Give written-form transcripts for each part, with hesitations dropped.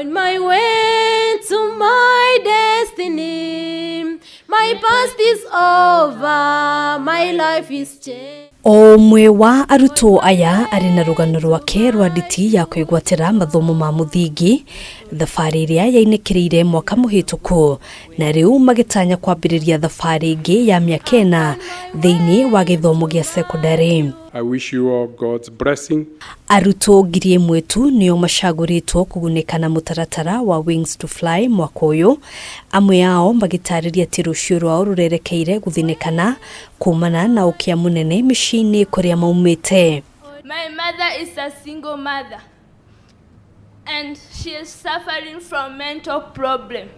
On my way to my destiny, my past is over, my life is changed. O ũmwe wa arutwo aya arĩ na rũgano rwake rwa nditi ya kwĩgwatĩra mathomo ma mũthingi, thabarĩ ĩrĩa yainĩkĩrĩire mwaka mũhĩtũku, na rĩu magĩtanya kwambĩrĩria thabarĩ ĩngĩ ya mĩaka ĩna thĩinĩ wa gĩthomo gĩa sekondarĩ. I wish you all God's blessing. Arutwo 1000 tu nĩo macagũrĩtwo kũgunĩka na mũtaratara wa Wings to Fly mwaka ũyũ, amwe ao magĩtarĩria atĩ rũciũ rwao rũrerekeire gũthinĩkana kumana na ũkĩa mũnene mĩciĩ-inĩ kũrĩa maumĩte. My mother is a single mother and she is suffering from mental problem.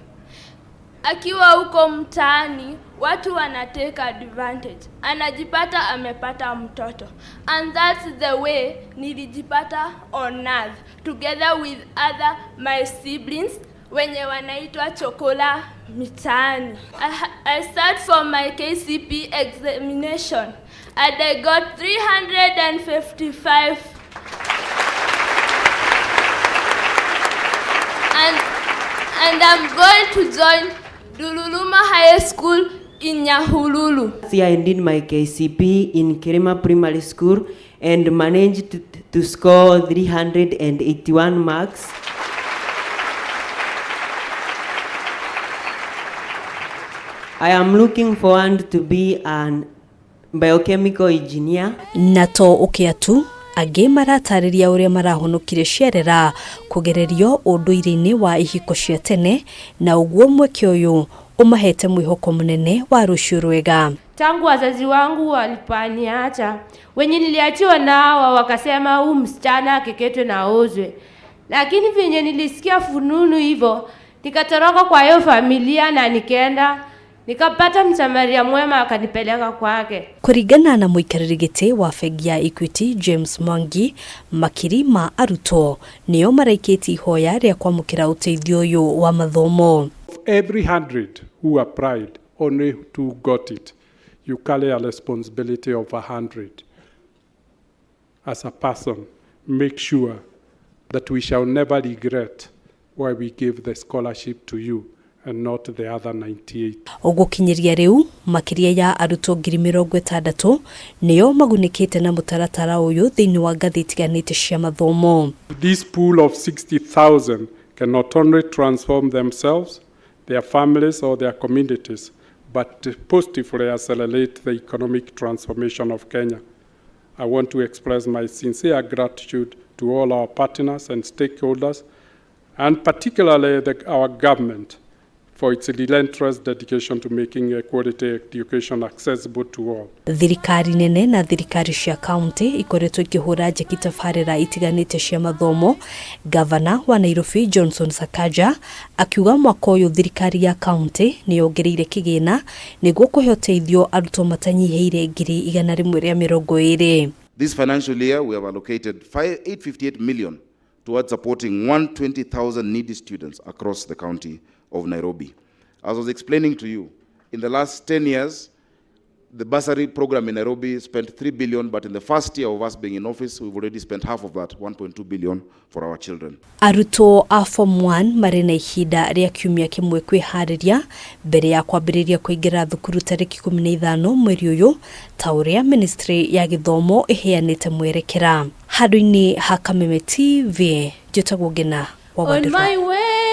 Akiwa huko mtaani watu wanatake advantage, anajipata amepata mtoto, and that's the way nilijipata on earth together with other my siblings wenye wanaitwa chokola mitaani. I sat for my KCP examination and I got 355 and I'm going to join Dululuma High School in Nyahururu. I did my KCP in Kirima Primary School and managed to score 381 marks. I am looking forward to be an biochemical engineer. Na to ũkĩa tu, angĩ maratarĩria ũrĩa marahonokire ciarera kũgererio ũndũire-inĩ wa ihiko cia tene, na ũguo mweke ũyũ ũmahete mwĩhoko mũnene wa rũciũ rwega. Tangu wazazi wangu walipaniacha, wenye niliachiwa nao wakasema huu msichana akeketwe na aozwe, lakini venye nilisikia fununu hivyo nikatoroka kwa hiyo familia na nikaenda nikapata msamaria mwema akanipeleka kwake. Kũringana na mũikarĩri gĩtĩ wa bengi ya Equity James Mwangi, makiri ma arutwo nĩo maraikĩtie ihoya rĩa kwamũkĩra ũteithio ũyũ wa mathomo. Of every 100 who applied, only 2 got it. You carry a responsibility of 100. As a person, make sure that we shall never regret why we gave the scholarship to you and not the other 98. Ũgũkinyĩria rĩu makĩria ya arutwo ngiri mĩrongo ĩtandatũ nĩo magunĩkĩte na mũtaratara ũyũ thĩinĩ wa ngathĩ itiganĩte cia mathomo. This pool of 60,000 can not only transform themselves, their families or their communities, but positively accelerate the economic transformation of Kenya. I want to express my sincere gratitude to all our partners and stakeholders, and particularly our government for its relentless dedication to making quality education accessible to all. Thirikari nene na thirikari cia kaunti ikoretwo ikihũra njeki tabarĩra itiganĩte cia mathomo. Gavana wa Nairobi Johnson Sakaja akiuga mwaka ũyũ thirikari ya kaunti nĩ yongereire kĩgĩna nĩguo kũhe ũteithio arutwo matanyihĩire ngiri igana rĩmwe rĩa mĩrongo ĩrĩ. This financial year we have allocated 858 million towards supporting 120,000 needy students across the county of Nairobi. As I was explaining to you, in the last 10 years, the bursary program in Nairobi spent 3 billion, but in the first year of us being in office, we've already spent half of that, 1.2 billion, for our children. Arutwo a Form 1 marĩ na ihinda rĩa kiumia kĩmwe kwĩharĩria mbere ya kwambĩrĩria kũingĩra thukuru tarĩki ikũmi na ithano mweri ũyũ, ta ũrĩa Ministry ya Gĩthomo ĩheanĩte mwerekera. Handũ-inĩ ha Kameme TV, njĩtagwo Ngina wa On Wandĩrwa. my way